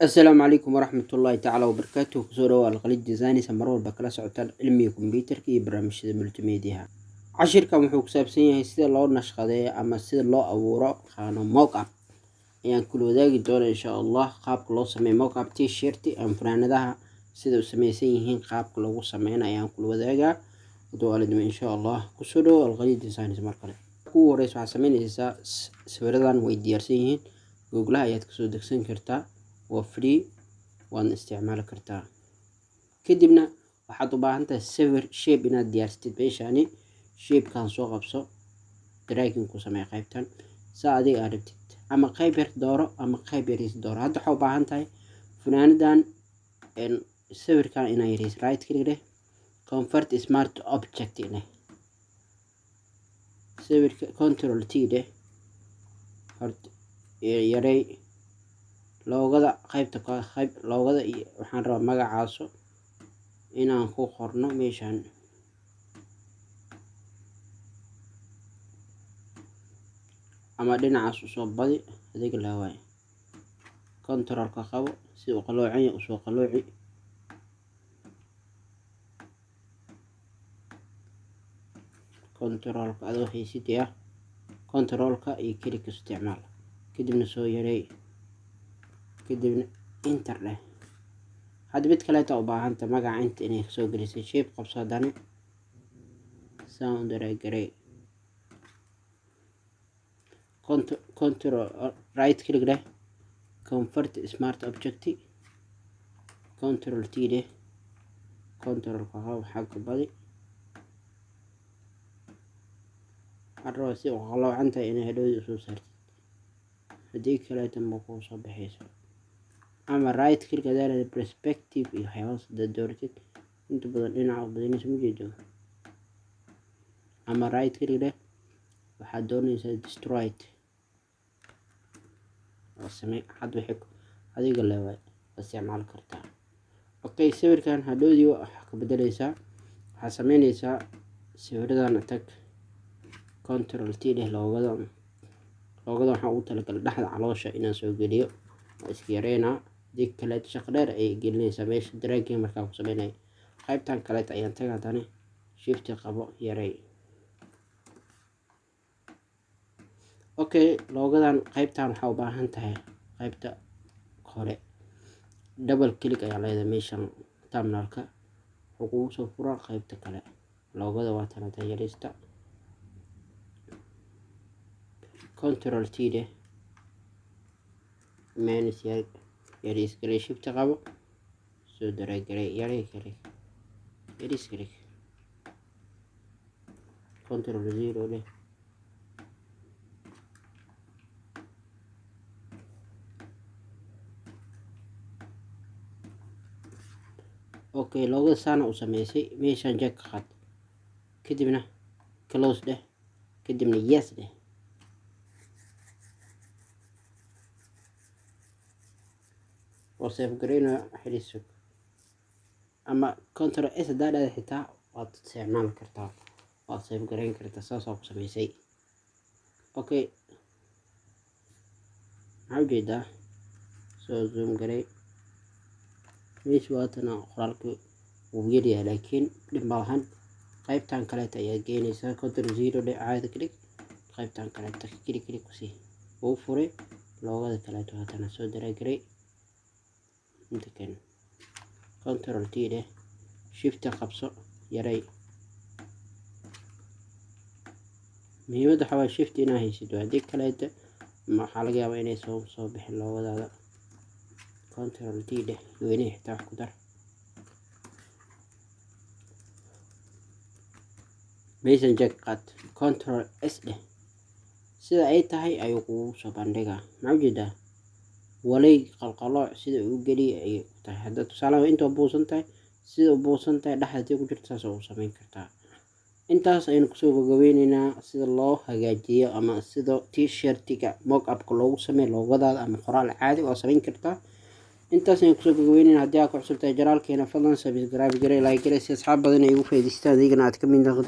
Asalaamu calaykum waraxmatullaahi tacaala wabarakaatuh. Kusoo dhawaad Alqalid Designs, mar walba kala socotaan cilmiga kombiyuutarka iyo barnaamijyada multimedia. Cashirkan wuxuu ku saabsan yahay sida loo nashqadeeyo ama sida loo abuuro qaano mock-up ayaan kula wadaagi doonaa, insha Allah. Qaabka loo sameeyo mock-up t-shirt ama funaanadaha, sida u sameysan yihiin, qaabka loogu sameynayo ayaan kula wadaagaa haduu alidmo, insha Allah. Kusoo dhawaad Alqalid Designs mar kale. Kugu horeysa waxaad sameyneysaa, sawiradan way diyaarsan yihiin, Googlaha ayaad kasoo degsan kartaa, waa free, waadna isticmaali kartaa. Kadibna waxaad u baahan tahay sawir shape inaad diyaarsatid. Meeshaani shapekan soo qabso, dragging ku samee qaybtan saa adiga aad rabtid, ama qayb yar dooro ama qayb yariis dooro. Hadda waxaa u baahan tahay funaanadan sawirkan inaa yariis. Right click dheh, convert smart object dheh, sawirka control T dheh, horta yarey logoda qaybta, qayb logoda iyo waxaan rabaa magacaaso inaan ku qorno meeshan, ama dhinacaas usoo badi adiga laa waay. Controlka qabo, si uu qaloocan yahay usoo qalooci. Controlka adoo haysid ya, controlka iyo click isticmaal, kadibna soo yarey, kadibna enter dheh. Hadda mid kaleeta u baahanta magaca inta inay kasoo gelisay. Shape qabso, haddana saan u drag garey, control right click dheh, convert smart object, control T dheh, controlka qabo, xagga badi. Waxaan rabaa si u qaloocan tahay inay hadhowdii usoo saartid, haddii kaleeta ma kuu soo baxayso. Ama right click hadaa leedahay, perspective iyo waxyaabahaas hadaad dooratid, inta badan dhinaca u badinaysa, ma jeedo. Ama right click dheh, waxaad doonaysaa distort oo samee. Had wixii adiga leewaay isticmaali kartaa. Okay, sawirkan hadhowdii waxaa ka bedeleysaa, waxaad sameyneysaa sawiradan tag, control T dheh. Logoda waxaan ugu talagalay dhexda caloosha inaan soo geliyo, waa iska yareynaa. Hadii kaleeto shaqo dheer ayay gelinaysaa meesha dragging markaan ku sameynayo. Qaybtan kaleeto ayaan taga, haddana shift qabo, yarey. Okay, logodan qaybtan waxaa u baahan tahay qaybta hore. Double click ayaa leedahay meeshan terminalka, wuxuu kugu soo furaa qaybta kale. Logoda waa tan hada yareysta, control T dheh, minus yar yariis garey, shift qabo, soo drag garey, yarey garey, yariis garey, control zero dheh. Okay, logoda saana u sameysay. Meeshan check ka qaad, kadibna close dheh, kadibna yes dheh. Oo save gareynayo xiriisug, ama control S hadaa dhahda xitaa waad isticmaali kartaa, waad save gareyn kartaa. Saasaa ku sameysay. Okay, maxaa ujeedaa? Soo zoom garey meesha, waatana qoraalka wuu yaryahay, laakiin dhib ma lahan. Qaybtan kaleeta ayaa geynaysaa, control zero dheh, caadi ka dhig. Qaybtan kaleeta click click kusii, wuu furay logoda kaleeto. Haddana soo drag garey, inta ken, control T dheh, shift qabso, yarey. Muhiimadda waxaa waaye shift inaa haysid. Haddii kaleeta waxaa laga yaabaa inay soo bixin logodaada. Control T dheh, weyney, xitaa wax ku dar. Meeshan check qaad, control S dheh. Sida ay tahay ayuu kugu soo bandhigaa. Maxaa ujeedaa? Walay qalqalooc sida uu geliyay ayay ku tahay. Hadda tusaalaha inta buusan tahay, sida u buusan tahay dhexda hadii ku jirto, saas u samayn kartaa. Intaas ayaynu kusoo gabagabeyneynaa sida loo hagaajiyo ama sida t-shirtiga mock upka loogu sameeyo logodaada, ama qoraal caadi waa samayn kartaa. Intaas ayaan kusoo gabagabeyneynaa. Haddii aad ku cusub tahay channelkeena, fadlan subscribe garee, like garee, si asxaab badan ay ugu faa'iidaystaan, adigana aad ka mid noqoto.